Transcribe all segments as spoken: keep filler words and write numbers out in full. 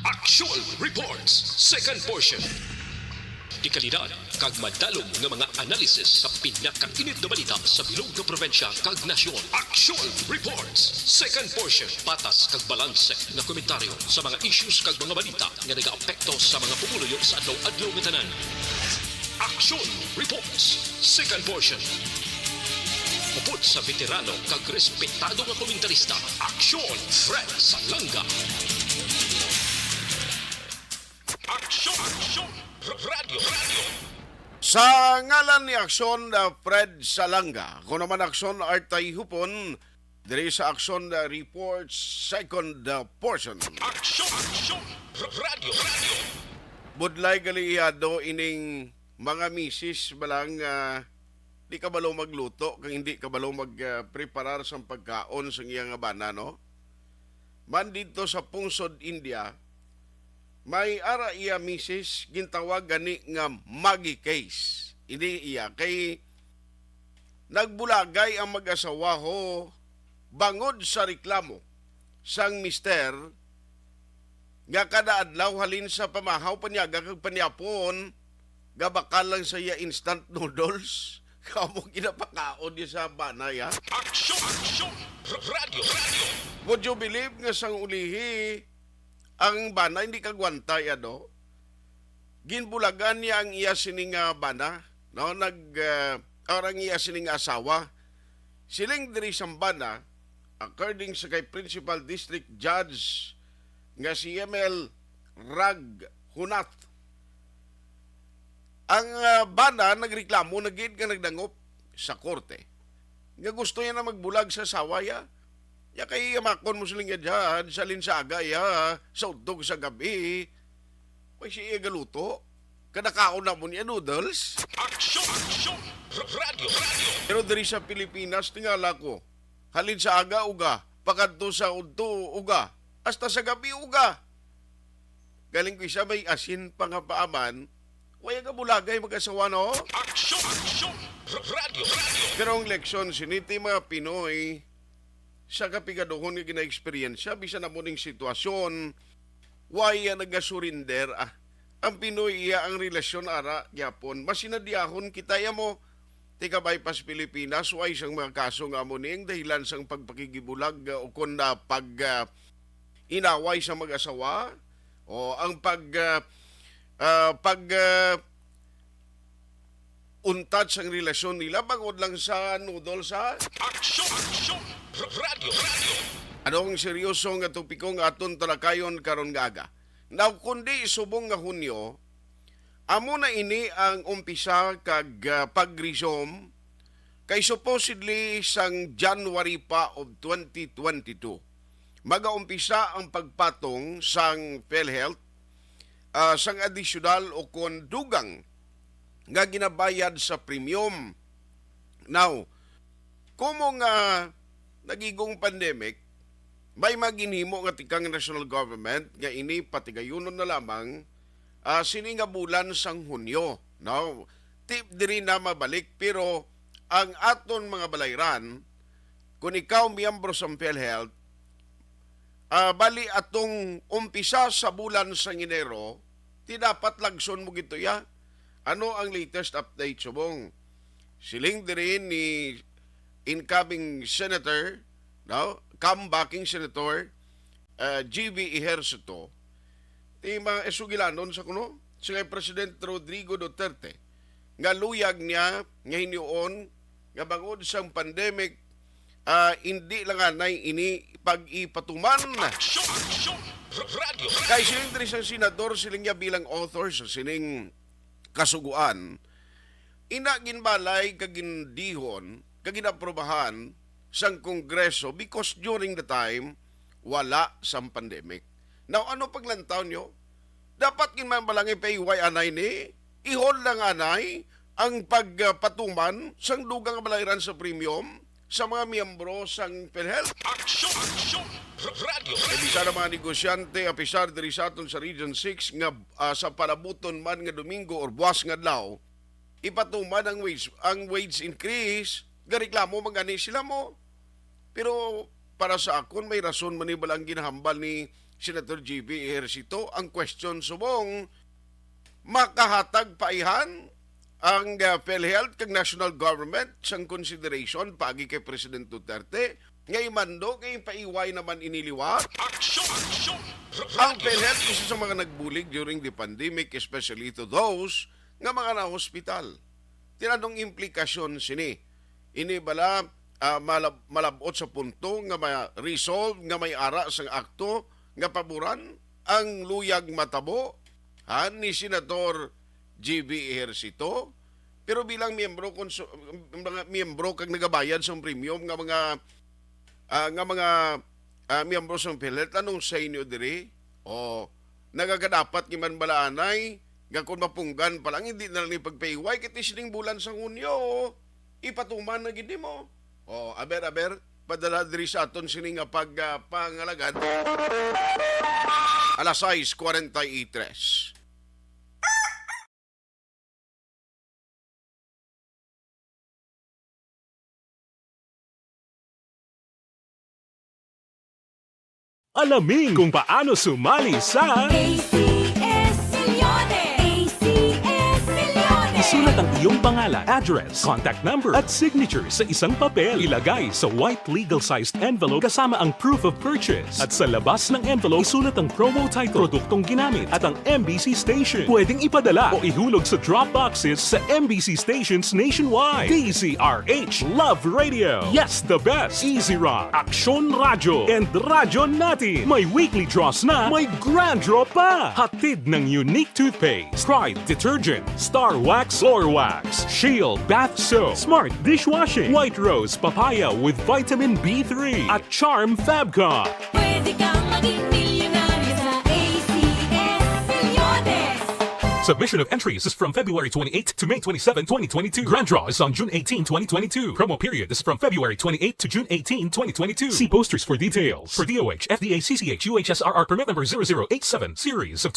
Aksyon Reports, second portion. Dekalidad kag madalom nga mga analisis sa pinakainit nga balita sa bilog nga probinsya kag nasyon. Aksyon Reports, second portion. Patas kag balanse nga komentaryo sa mga issues kag mga balita nga nagaapekto sa mga pumuluyo sa adlaw-adlaw nga tanan. Aksyon Reports, second portion. Upod sa veterano kag respetado nga komentarista, Aksyon Fred Salanga. Aksyon, Aksyon, Radyo, Radyo. Sa ngalan ni Aksyon, uh, Fred Salanga, ako naman Aksyon Artay Hupon, diri sa Aksyon, uh, Report, second, uh, portion. Aksyon, Aksyon, Radyo, Radyo. Budlay gali iya do ining mga misis ba lang, ah, di kabalo magluto, kag hindi kabalo mag, ah, preparar sang pagkaon sang iya nga bana, no? Man didto sa pungsod India, may ara iya misis, gintawag gani nga Maggie case. Ini iya, kay nagbulagay ang mag-asawaho bangod sa reklamo sang mister nga kada adlaw halin sa pamahaw, panyaga kag panyapon, gabakal lang sa iya instant noodles. Kamo ginapakaon niya sa bana, ya. Aksyon! Aksyon! Radyo! Radyo! Would you believe nga sang ulihi, ang bana hindi kagwanta, ya, do? Ginbulagan niya ang iya sini nga bana, no? Nag, ah, or ang iya sini nga asawa. Siling diri sang bana, according sa kay Principal District Judge nga si M L Raghunath, ang, ah, bana nagreklamo na gid nga nagdangop sa korte nga gusto niya na magbulag sa asawa ya. Ya kay yamakon mo siling nga judge, sa linsaga ya, sa udtog sa gabi. May siya galuto. Kada kaon na mo niya noodles. Aksyon! Aksyon! Radyo! Radyo! Pero diri sa Pilipinas, tingala ko, halin sa aga, uga, pakadto sa udto, uga, hasta sa gabi, uga. Galing ko isa may asin pa nga paaman, waya ka bulagay mag-asawa, no? Aksyon! Aksyon! Radyo! Radyo! Pero ang leksyon, siniti mga Pinoy, sa kapigaduhon nga gina-eksperyensya, bisan na mo ning sitwasyon, waya nagasurindir, ah. Ang Pinoy iya ang relasyon ara gyapon. Mas sinadyahon kita ya mo. Tika bay pas Pilipinas, way sang mga kaso nga amo ni ang dahilan sang pagpakigibulag, ah, o kon na pag, ah, inaway sa mag-asawa, o ang pag, ah, ah, pag, ah, untat sang relasyon nila bangod lang sa noodle sa Aksyon! Aksyon! Radyo! Radyo! Ano ang seryoso nga topiko nga aton talakayon karon nga aga? Now, kundi subong nga Hunyo, amo na ini ang umpisa kag, ah, pag-resume kay supposedly sang January pa of twenty twenty-two. Magaumpisa ang pagpatong sang PhilHealth, ah, sang adisyonal o kon dugang nga ginabayad sa premium. Now, kumo nga nagigong pandemic, may maginhimo nga tikang national government nga ini patigayunon na lamang, ah, sini nga bulan sang Hunyo, no? Ti-, diri na mabalik, pero ang aton mga balayran, kung ikaw miyembro sa PhilHealth, ah, bali atong umpisa sa bulan sang Enero, ti dapat lagson mo gito ya. Ano ang latest update subong? Siling diri ni incoming senator, no? Comebacking senator, ah, G V Ejercito, ti mga esugilanon sa kuno, si kay President Rodrigo Duterte, nga luyag niya nga hinuon nga bangod sang pandemic, ah, hindi lang anay ini pag-ipatuman. Aksyon! Aksyon! Radyo! Kay siling diri sang senador, siling niya bilang author sa sining kasuguan, ina ginbalay kag gindihon kag ginaprobahan sang Kongreso because during the time wala sang pandemic. Now, ano paglantaw nyo? Dapat gid man balang ipaiway anay ni, i-hold lang anay ang pagpatuman sang dugang nga balayran sa premium sa mga miyembro sang PhilHealth. Aksyon! Aksyon! Radyo! E bisan ang mga negosyante, apisar diri sa aton sa Region six nga, ah, sa palabuton man nga Domingo or buwas nga adlaw, ipatuman ang wage, ang wage increase, gareklamo man gani sila mo. Pero para sa akon, may rason man ni bala ang ginahambal ni Senator G B Ejercito, ang question subong, makahatag pa ihan ang, ah, PhilHealth kag national government sang consideration paagi kay President Duterte nga imando kay paiway naman ini liwat? Aksyon! Aksyon! Ang PhilHealth isa sa mga nagbulig during the pandemic, especially to those nga mga nahospital. Tinanong implikasyon sini. Ini bala, ah, malab-, malab-ot sa punto nga ma-resolve nga may ara sang akto nga paboran ang luyag matabo, ha, ni Senator G B Ejercito? Pero bilang miyembro, konsu-, mga miyembro kag nagabayad sang premium nga mga, ah, nga mga, ah, miyembro sang PhilHealth, anong say niyo diri? O nagakadapat nga man bala anay nga kon mapunggan pa lang, hindi na lang ni pagpaiway kay sining bulan sang Hunyo, ipatuman na gid nimo. O, aber, aber, padala diri sa aton sini nga pag, ah, pangalagad. Alas sais cuarenta y tres. Alamin kung paano sumali sa A C S Milyones! A C S Milyones! Isulat ang iyong pangalan, address, contact number, at signature sa isang papel. Ilagay sa white legal-sized envelope kasama ang proof of purchase. At sa labas ng envelope, isulat ang promo title, produktong ginamit, at ang M B C station. Pwedeng ipadala o ihulog sa drop boxes sa M B C stations nationwide. D Z R H Love Radio. Yes, the best. Easy Rock, Aksyon Radyo, and Radyo Natin. May weekly draws na, may grand draw pa. Hatid ng Unique Toothpaste, Pride Detergent, Star Wax, Floor Wax, Shield Bath Soap, Smart Dishwashing, White Rose Papaya with Vitamin B three, at Charm Fabcon. Pwede kang maging milyonaryo sa A C S Milyones. Submission of entries is from February twenty-eighth to May twenty-seven, twenty twenty-two. Grand draw is on June eighteen, twenty twenty-two. Promo period is from February twenty-eighth to June eighteen, twenty twenty-two. See posters for details. For D O H, F D A, C C H, U H S R R permit number zero zero eight seven, series of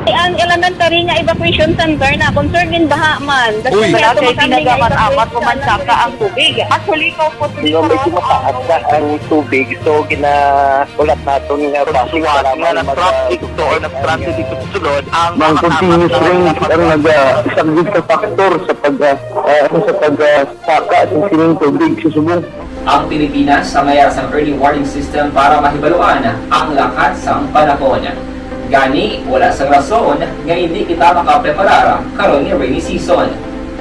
Ang elementary nga evacuation center na concern in baha man. Uy. Wala kay pinagamat-amat, pumansaka ang tubig. Actually, ikaw po, Hindi, medyo mataas na ang tubig. So, ginahulat naton nga base nga sa mga nag-traffic to or nag-transit dito sa sulod, ang Ang mga continuous rain ang nag-, ah, isa gid sa factor sa pag, ah, ah, sa pag, ah, saka sa sining tubig sa subong. Ang Pilipinas sa mayara sang early warning system para mahibaluan ang lakat sang panahon. Gani, wala sang rason nga hindi kita makapreparar karon nga rainy season.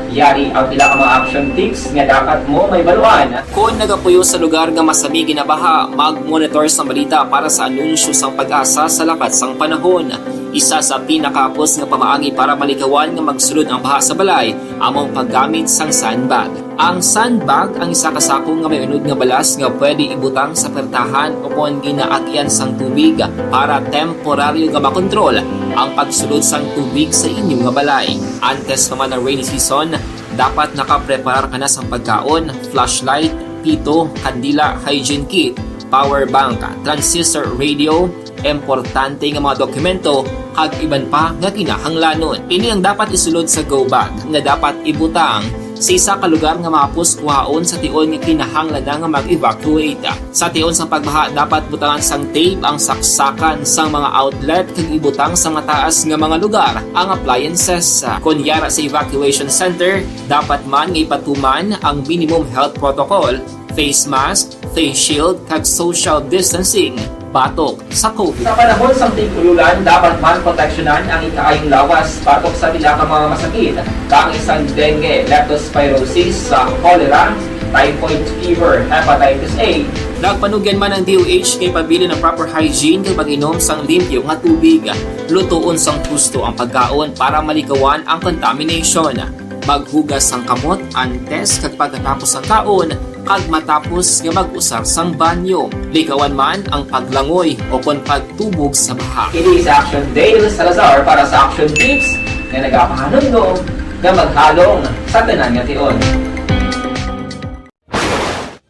Yari ang pila ka mga action tips nga dapat mo mahibaluan. Kon nagapuyo sa lugar nga masami ginabaha, mag-monitor sang balita para sa anunsyo sang PAGASA sa lakat sang panahon. Isa sa pinakahapos nga pamaagi para malikawan nga magsulod ang baha sa balay amo ang paggamit sang sandbag. Ang sandbag ang isa ka sako nga may unod nga balas nga pwede ibutang sa pertahan o kon ginaagyan sang tubig para temporaryo nga makontrol ang pagsulod sang tubig sa inyo nga balay. Antes pa man ang rainy season, dapat nakapreparar ka na sang pagkaon, flashlight, pito, kandila, hygiene kit, power bank, transistor radio, importante nga mga dokumento, kag iban pa nga kinahanglanon. Ini ang dapat isulod sa go bag nga dapat ibutang sa isa ka lugar nga mahapos kuhaon sa tion nga kinahanglan na nga mag-evacuate. Sa tion sang pagbaha, dapat butangan sang tape ang saksakan sang mga outlet kag ibutang sa mataas nga mga lugar ang appliances. Kon yara sa evacuation center, dapat man nga ipatuman ang minimum health protocol, face mask, face shield, kag social distancing batok sa COVID. Sa panahon sang tig-ulan, dapat man proteksyonan ang ikaayong lawas batok sa pila ka mga masakit, kaangay sang dengue, leptospirosis, sa cholera, typhoid fever, hepatitis A. Nagpanugyan man ang D O H nga ipabilin ang proper hygiene kag pag-inom sang limpyo nga tubig. Lutoon sang husto ang pagkaon para malikawan ang contamination. Maghugas sang kamot antes kag pagkatapos sang kaon, kag matapos nga mag-usar sang banyo. Likawan man ang paglangoy o kon pagtubog sa baha. Kini si Action Dale Salazar para sa Action Tips nga nagapahanumdom nga maghalong sa tanan nga tion.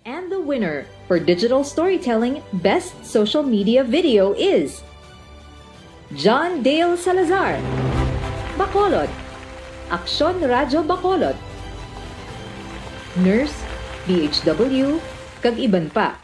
And the winner for digital storytelling best social media video is John Dale Salazar, Bacolod, Aksyon Radyo Bacolod, Nurse, D H W, kag iban pa.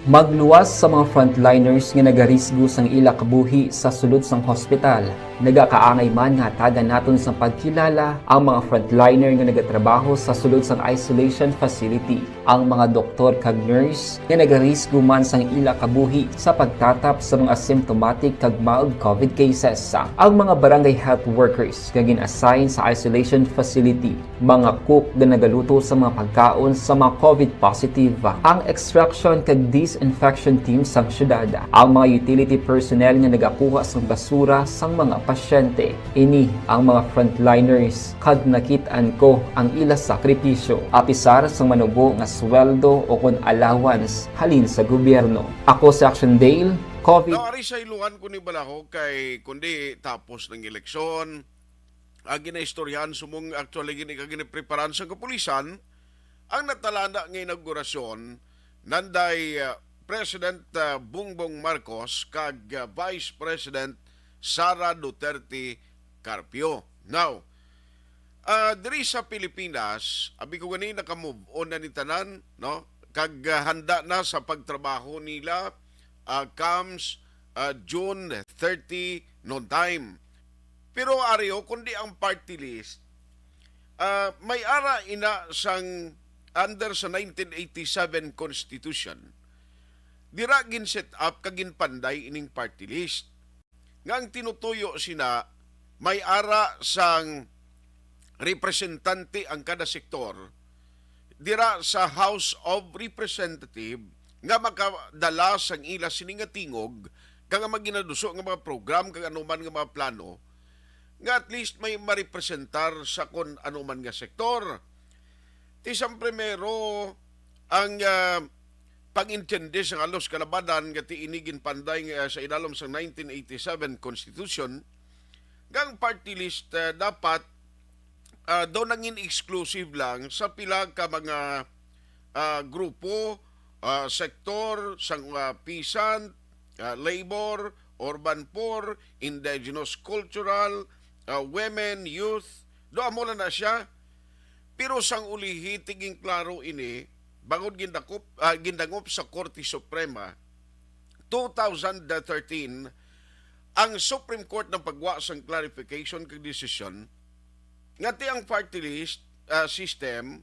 Magluwas sa mga frontliners nga nagarisgo sang ila kabuhi sa sulod sang hospital. Nagakaangay man nga hatagan naton sang pagkilala ang mga frontliner nga nagatrabaho sa sulod sang isolation facility, ang mga doktor kag nurse nga nagarisgo man sang ila kabuhi sa pagtatap sa mga asymptomatic kag mild COVID cases, ang mga barangay health workers nga gin-assign sa isolation facility, mga cook nga nagaluto sa mga pagkaon sa mga COVID positive, ang extraction kag disinfection team sang syudad, ang mga utility personnel nga nagakuha sang basura sang mga pasyente. Ini ang mga frontliners, kag nakit-an ko ang ila sakripisyo, apisar sang manubo nga sweldo o kon allowance halin sa gobyerno. Ako si Action Dale, COVID. Now, ari sa iluhan ko ni balaho kay kundi tapos ng eleksyon, ang ginaistoryahan sumong actually gini-, kag ginipreparan sa kapulisan ang natalana nga inaugurasyon nanday, ah, President, ah, Bongbong Marcos kag, ah, Vice President Sara Duterte Carpio. Now, ah, diri sa Pilipinas, abi ko gani naka-move on na ni tanan, no? Kag, ah, handa na sa pagtrabaho nila, ah, comes, ah, June thirty noontime. Pero ari o, kundi ang party list, ah, may ara ina sang under sa nineteen eighty-seven Constitution, dira gin-set up kag ginpanday ining party list. Nga ang tinutuyo sina may ara sang representante ang kada sektor dira sa House of Representative nga makadala sang ila sini nga tingog kag ang maginaduso nga mga program kag anuman nga mga plano nga at least may marepresentar sa kon anuman nga sektor. Ti sang primero ang, ah, pag-intindi sa halos kalabanan nga ti ini ginpanday nga sa ilalom sa nineteen eighty-seven Constitution, nga ang party list, ah, dapat, ah, daw nangin exclusive lang sa pila ka mga, ah, grupo, ah, sektor, sang, ah, peasant, ah, labor, urban poor, indigenous cultural, ah, women, youth. Do amo lang na siya. Pero sang ulihi, ti ginklaro ini, bangod gindakop, ah, gindangop sa Korte Suprema, two thousand thirteen, ang Supreme Court nang pagwa sang clarification kag desisyon nga ti ang party list, ah, system,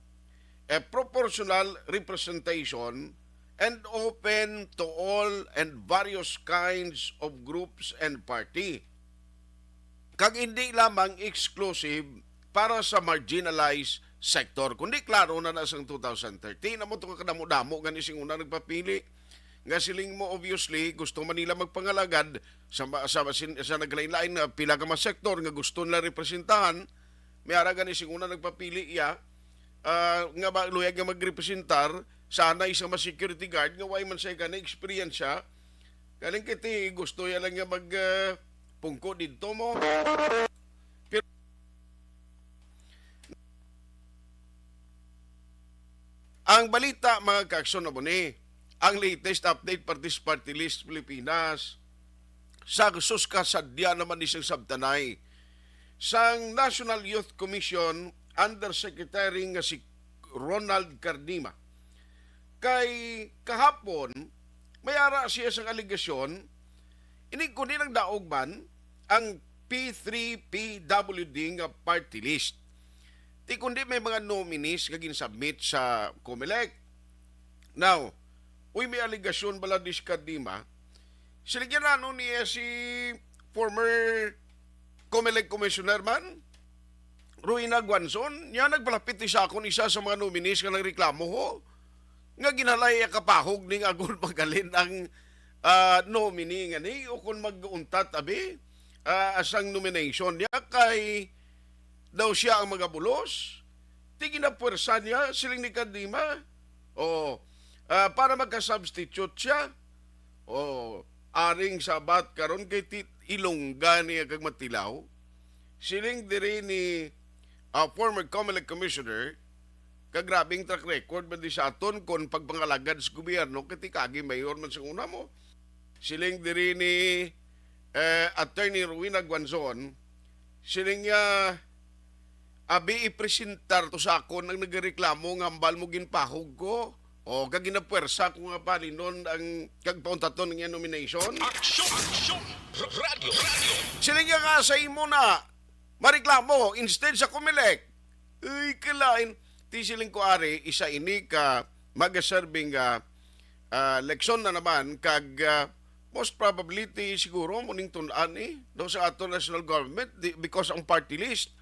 eh, proportional representation and open to all and various kinds of groups and party. Kag hindi lamang exclusive para sa marginalized sector, kundi klaro na na sang two thousand thirteen. Amo to ka kadamo-damo gani sing una nagpapili nga siling mo, obviously, gusto man nila magpangalagad sa ma-, sa, sa, sa naglain-lain nga pila ka mga sektor nga gusto nila representahan. May ara gani sing una nagpapili iya, ah, nga ba, luyag nga magrepresentar, sana isa ma security guard nga way man siya gani eksperyensya. Galing kiti gusto ya lang nga mag, ah, pungko didto mo. Pero ang balita, mga kaaksyon, amo ni ang latest update, partis party list Pilipinas. Sa sus, kasadya naman ni sang sabtanay sang National Youth Commission Undersecretary nga si Ronald Cardima. Kay kahapon, may ara siya sang alegasyon, ini kundi nagdaog man ang P three P W D nga party list. Ti kundi may mga nominees nga ginsubmit sa Comelec. Now, uy, may alegasyon bala dis Cardima, siling niya, ano niya si former Comelec Commissioner man, Rowena Guanzon, niya nagpalapit ni sa akon isa sa mga nominees nga nagreklamo ho, nga ginhalay iya kapahog ning agod magalin ang, ah, nominee nga ni, o kung mag-untat, abi, ah, asang nomination niya kay daw siya ang magabulos. Ti ginapuwersa niya, siling ni Cardima. O, ah, para magka-substitute siya. O, aring sabat karon kay ti-, ilongga niya kag matilaw. Siling diri ni, ah, former Comelec Commissioner, ka grabing track record man di sa aton kon pagpangalagad sa gobyerno, kay ti kagi mayor man sa una mo. Siling diri ni, eh, Attorney Rowena Guanzon, siling niya, "Abi, ipresentar to sa akon ang nagareklamo nga hambal mo ginpahog ko." O, kag ginapuwersa ko nga palinon ang kag pauntaton ang iyang nomination. Aksyon! Aksyon! Radyo! Radyo! Siling niya nga sa imo na mareklamo instead sa Comelec. Uy, kalain. Ti siling ko, ari, isa ini ka magaserving, ah, ah, leksyon na naman kag, ah, most probability siguro mo ning tun-an, eh, no, sa ato national government, di, because ang party list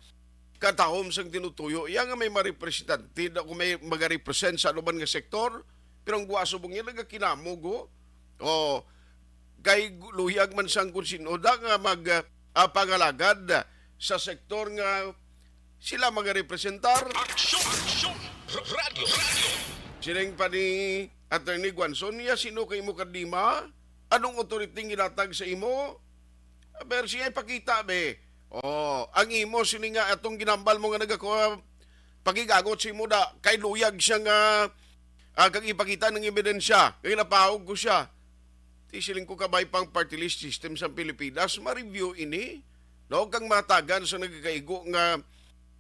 katahom sang tinutuyo iya nga may marepresentante daw, kung may magarepresent sa anuman nga sektor, pero ang guwa subong niya nagakinamog, oh. Oh, kay gu-, luyag man sang kung sino da nga mag, ah, pangalagad sa sektor nga sila magarepresentar. Aksyon! Aksyon! R-, radyo! Radyo! Siling pa ni Attorney Guanzon, "Iya sino kay imo kadima? Anong authority ang ginatag sa imo?" Aber siya ipakita, be. Oh, ang imo sini nga atong ginambal mo nga nagakuha, pakigagot sa imo da, kay luyag siya nga, ah, kag ipakita ng ebidensya, kay napahog ko siya. Ti siling ko, kabay pang party list system sa Pilipinas, ma-review ini, no? Kang matagan sa nagakaigo nga,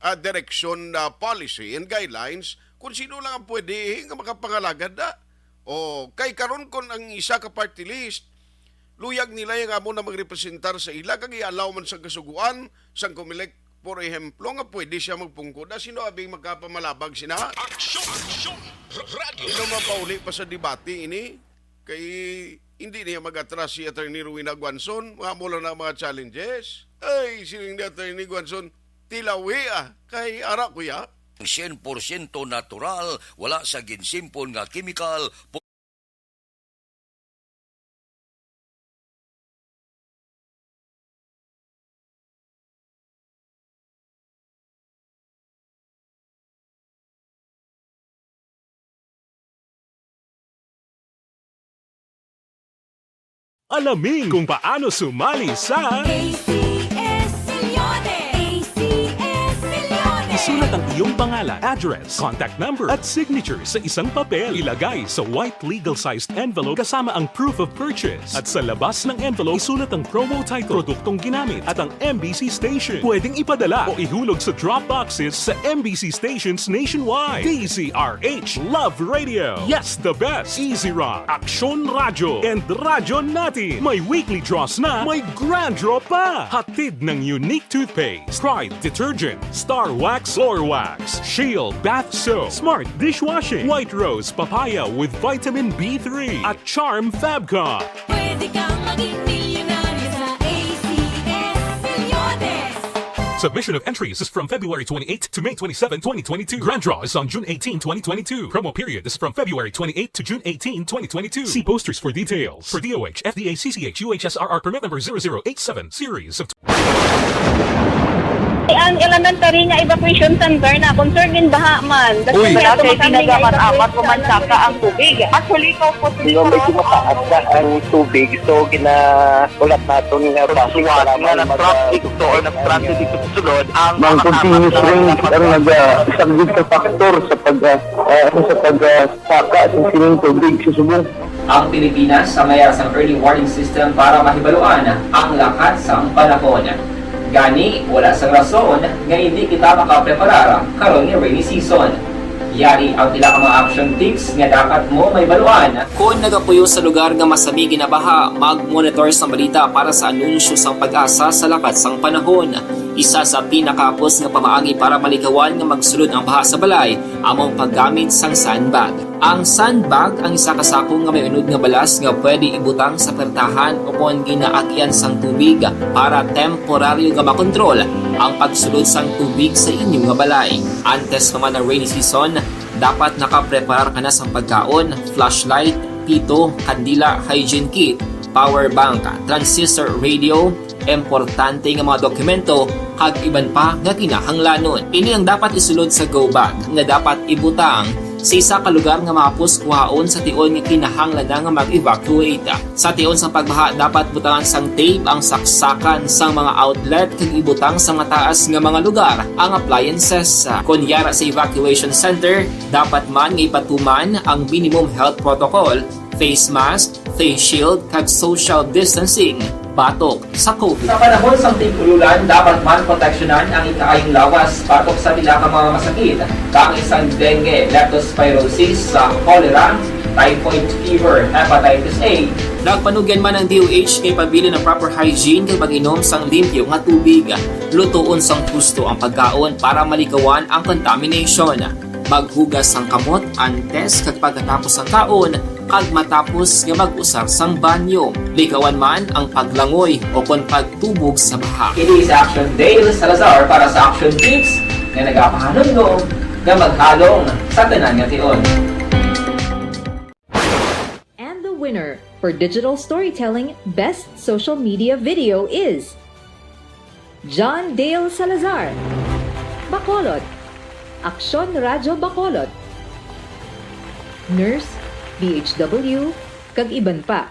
ah, direksyon na policy and guidelines kung sino lang ang pwede, eh, nga makapangalagad na. O, kay karon kon ang isa ka party list, luyag nila yung amo na magrepresentar sa ila, kag i-allow man sa kasuguan, sang Comelec, por ehemplo, nga pwede siya magpungko na, sino abing makapamalabag sina? Aksyon! Aksyon! Radyo! Sino mapauli pa sa debate ini? Kay hindi niya mag-atras si Attorney Rowena Guanzon, mga mula na mga challenges. Ay, siling ni Attorney Guanzon, tilawi, ah, kay ara, kuya. Sien porsyento natural, wala sa ginsimpon nga kemikal. Alamin kung paano sumali sa A C S Millones. A C S Millones. Isulat ang iyong pangalan, address, contact number, at signature sa isang papel. Ilagay sa white legal-sized envelope kasama ang proof of purchase. At sa labas ng envelope, isulat ang promo title, produktong ginamit, at ang M B C station. Pwedeng ipadala o ihulog sa drop boxes sa M B C stations nationwide. D Z R H Love Radio. Yes, the best. Easy Rock, Aksyon Radyo, and Radyo Natin. May weekly draws na, may grand draw pa. Hatid ng Unique Toothpaste, Pride Detergent, Star Wax Floor Wax, Shield Bath Soap, Smart Dishwashing, White Rose Papaya with Vitamin B three, at Charm Fabcon. Pwede kang maging milyonaryo sa A C S Milyones. Submission of entries is from February twenty-eighth to May twenty-seven, twenty twenty-two. Grand draw is on June eighteen, twenty twenty-two. Promo period is from February twenty-eighth to June eighteen, twenty twenty-two. See posters for details. For D O H, F D A, C C H, U H S R R permit number zero zero eight seven, series of Ang elementary nga evacuation center na concern in baha man. Uy. Wala kay ginagamit-amat ko man saka ang tubig. Actually, ko po. Medyo mataas na ang tubig, so ginahulat naton nga traffic nga mag-, nag-traffic to or nag-transit dito sa sulod ang mga continuous rain ang nag-, ah, isang big factor sa pag, ah, ah, sa pag, ah, saka sa sining tubig sa subong. Ang Pilipinas sa mayara sang early warning system para mahibaluan ang lakat sang panahon. Gani, wala sang rason nga hindi kita makapreparar karon nga rainy season. Yari ang pila ka mga action tips nga dapat mo mahibaluan. Kon nagapuyo sa lugar nga masami ginabaha, mag-monitor sang balita para sa anunsyo sang PAGASA sa lakat sang panahon. Isa sa pinakahapos nga pamaagi para malikawan nga magsulod ang baha sa balay amo ang paggamit sang sandbag. Ang sandbag ang isa ka sako nga may unod nga balas nga pwede ibutang sa pertahan ukon ginaagian sang tubig para temporaryo nga makontrol ang pagsulod sang tubig sa inyo nga balay. Antes pa man ang rainy season, dapat nakapreparar ka na sang pagkaon, flashlight, pito, kandila, hygiene kit, power bank, transistor radio, importante nga mga dokumento, kag iban pa nga kinahanglanon. Ini ang dapat isulod sa go bag nga dapat ibutang sa isa ka lugar nga mahapos kuhaon sa tion nga kinahanglan na nga mag-evacuate. Sa tion sang pagbaha, dapat butangan sang tape ang saksakan sang mga outlet kag ibutang sa mataas nga mga lugar ang appliances. Kon yara sa evacuation center, dapat man nga ipatuman ang minimum health protocol face mask, face shield, kag social distancing batok sa COVID. Sa panahon sang tig-ululan, dapat man proteksyonan ang ikaayong lawas batok sa pila ka mga masakit, kaangay sang dengue, leptospirosis, sa cholera, typhoid fever, hepatitis A. Nagpanugyan man ang D O H nga ipabilin ang proper hygiene kag pag-inom sang limpyo nga tubig. Lutoon sang husto ang pagkaon para malikawan ang contamination. Maghugas sang kamot antes kag pagkatapos sang kaon, kag matapos nga mag-usar sang banyo. Likawan man ang paglangoy o kon pagtubog sa baha. Kini si Action Dale Salazar para sa Action Tips nga nagapahanumdom nga maghalong sa tanan nga tion. And the winner for Digital Storytelling Best Social Media Video is John Dale Salazar, Bacolod, Aksyon Radyo Bacolod, Nurse, D H W, kag iban pa.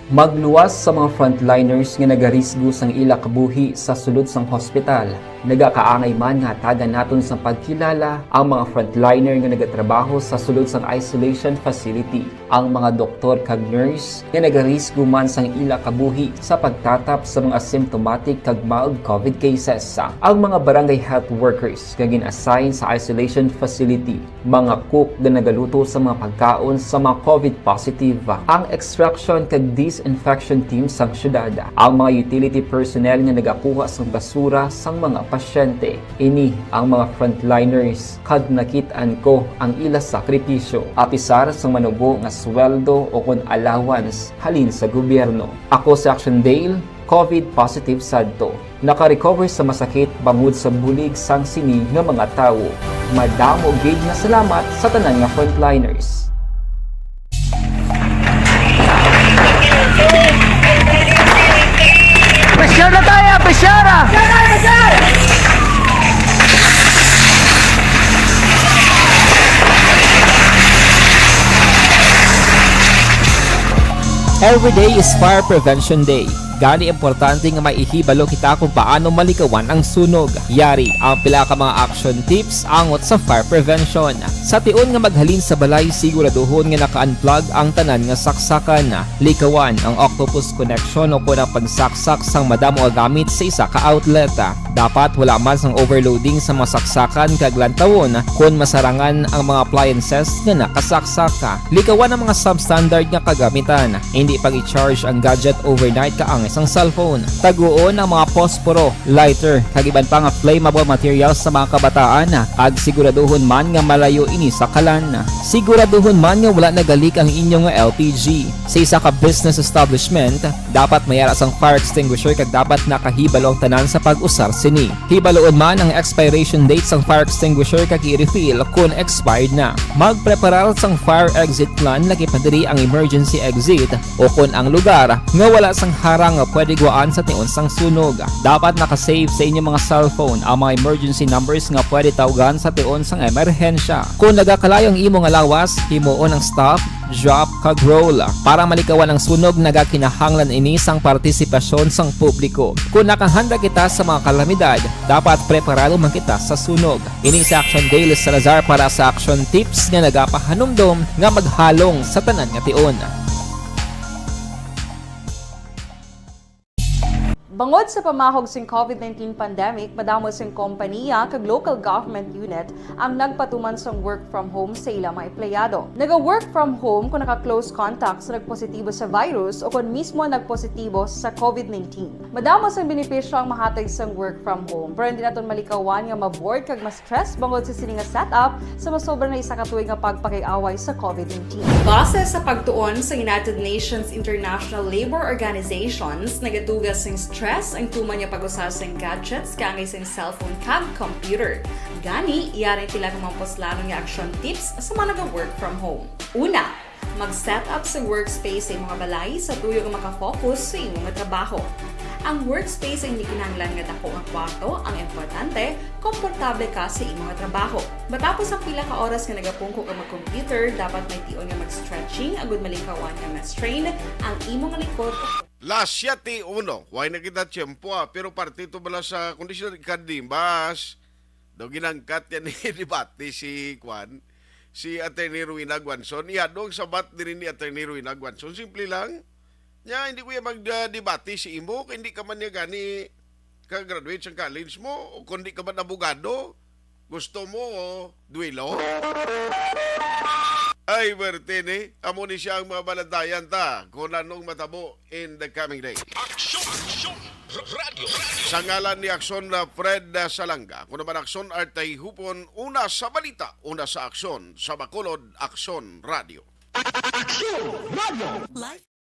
Magluwas sa mga frontliners nga nagarisgo sang ila kabuhi sa sulod sang hospital. Nagakaangay man nga hatagan naton sang pagkilala ang mga frontliner nga nagatrabaho sa sulod sang isolation facility, ang mga doktor kag nurse nga nagarisgo man sang ila kabuhi sa pagtatap sa mga asymptomatic kag mild COVID cases, ang mga barangay health workers nga gin-assign sa isolation facility, mga cook nga nagaluto sa mga pagkaon sa mga COVID positive, ang extraction kag disinfection team sang syudad, ang mga utility personnel nga nagakuha sang basura sang mga pasyente. Ini ang mga frontliners, kag nakit-an ko ang ila sakripisyo, apisar sang manubo nga sweldo o kon allowance halin sa gobyerno. Ako si Action Dale, COVID positive sadto. Naka-recover sa masakit bangod sa bulig sang sini nga mga tawo. Madamo gid nga salamat sa tanan nga frontliners. Pressure na tayo! Pressure na! Every day is Fire Prevention Day. Gani importante nga maihibalo kita kung paano malikawan ang sunog. Yari ang pila ka mga action tips angot sa fire prevention. Sa tion nga maghalin sa balay, siguraduhon nga naka-unplug ang tanan nga saksakan. Likawan ang octopus connection o kon ang pagsaksak sang madamo nga gamit sa isa ka outlet. Dapat wala man sang overloading sa mga saksakan kag lantawon kon masarangan ang mga appliances nga nakasaksak. Likawan ang mga substandard nga kagamitan. Indi pag-i-charge ang gadget overnight kaangay sang cellphone. Taguon ang mga posporo, lighter, kag iban pa nga flammable materials sa mga kabataan, kag siguraduhon man nga malayo ini sa kalan. Siguraduhon man nga wala nagalik ang inyo nga L P G. Sa isa ka business establishment, dapat may ara sang fire extinguisher kag dapat nakahibalo ang tanan sa pag-usar sini. Hibaloon man ang expiration date sang fire extinguisher kag i-refill kon expired na. Magpreparar sang fire exit plan, lakip na diri ang emergency exit o kon ang lugar nga wala sang harang nga pwede guwaan sa tion sang sunog. Dapat naka-save sa inyo mga cellphone ang mga emergency numbers nga pwede tawgan sa tion sang emerhensya. Kon nagakalayo ang imo nga lawas, himuon ang stop, drop, kag roll. Para malikawan ang sunog, nagakinahanglan ini sang partisipasyon sang publiko. Kon nakahanda kita sa mga kalamidad, dapat preparado man kita sa sunog. Ini si Action Dale Salazar para sa Action Tips nga nagapahanumdom nga maghalong sa tanan nga tion. Bangod sa pamahog sing COVID nineteen pandemic, madamo sing kompaniya kag local government unit ang nagpatuman sang work from home sa ila mga empleyado. Naga-work from home kung naka-close contact sa nagpositibo sa virus o kon mismo nagpositibo sa COVID nineteen. Madamo sang benepisyo ang mahatag sang work from home, pero hindi naton malikawan nga ma-bored kag ma-stress bangod sa sini nga setup sa masobra na isa ka tuig nga pagpakig-away sa COVID nineteen. Base sa pagtuon sa United Nations International Labour Organizations, nagatuga sing stress ang tuman nga pag-usa sing gadgets kaangay sing cellphone kag computer. Gani, yari ang pila ka mga puslanon nga action tips sa mga naga-work from home. Una, mag-set up sa workspace sa imo nga balay sa tuyo nga maka-focus sa imo nga trabaho. Ang workspace ay hindi kinahanglan nga dako nga kwarto, ang importante, komportable ka sa imo nga trabaho. Matapos ang pila ka oras nga nagapungko ka mag-computer, dapat may tion nga mag-stretching agud malikawan nga ma-strain ang imo nga likod. Las siete uno, way na kita tiyempo, ah, pero parte to bala sa kondisyon ikadimbas. Daw ginangkat yan ni debate si Kwan, si Attorney Rowena Guanzon. Iya dong sabat diri ni Attorney Rowena Guanzon. Simple lang. Nya, hindi ko ya magdebate si imo, kay hindi ka man niya gani ka-graduate sa college mo, o kundi ka man abogado, gusto mo duelo? Ay, Bertini, amo ni siya ang mga balantayan ta kung anong matabo in the coming day. Aksyon! Aksyon! Radyo! Radyo! Sa ngalan ni Aksyon na Fred, ah, Salanga, ako naman Aksyon Artay Hupon, una sa balita, una sa aksyon, sa Bacolod, Aksyon Radyo. Aksyon! Radyo! Live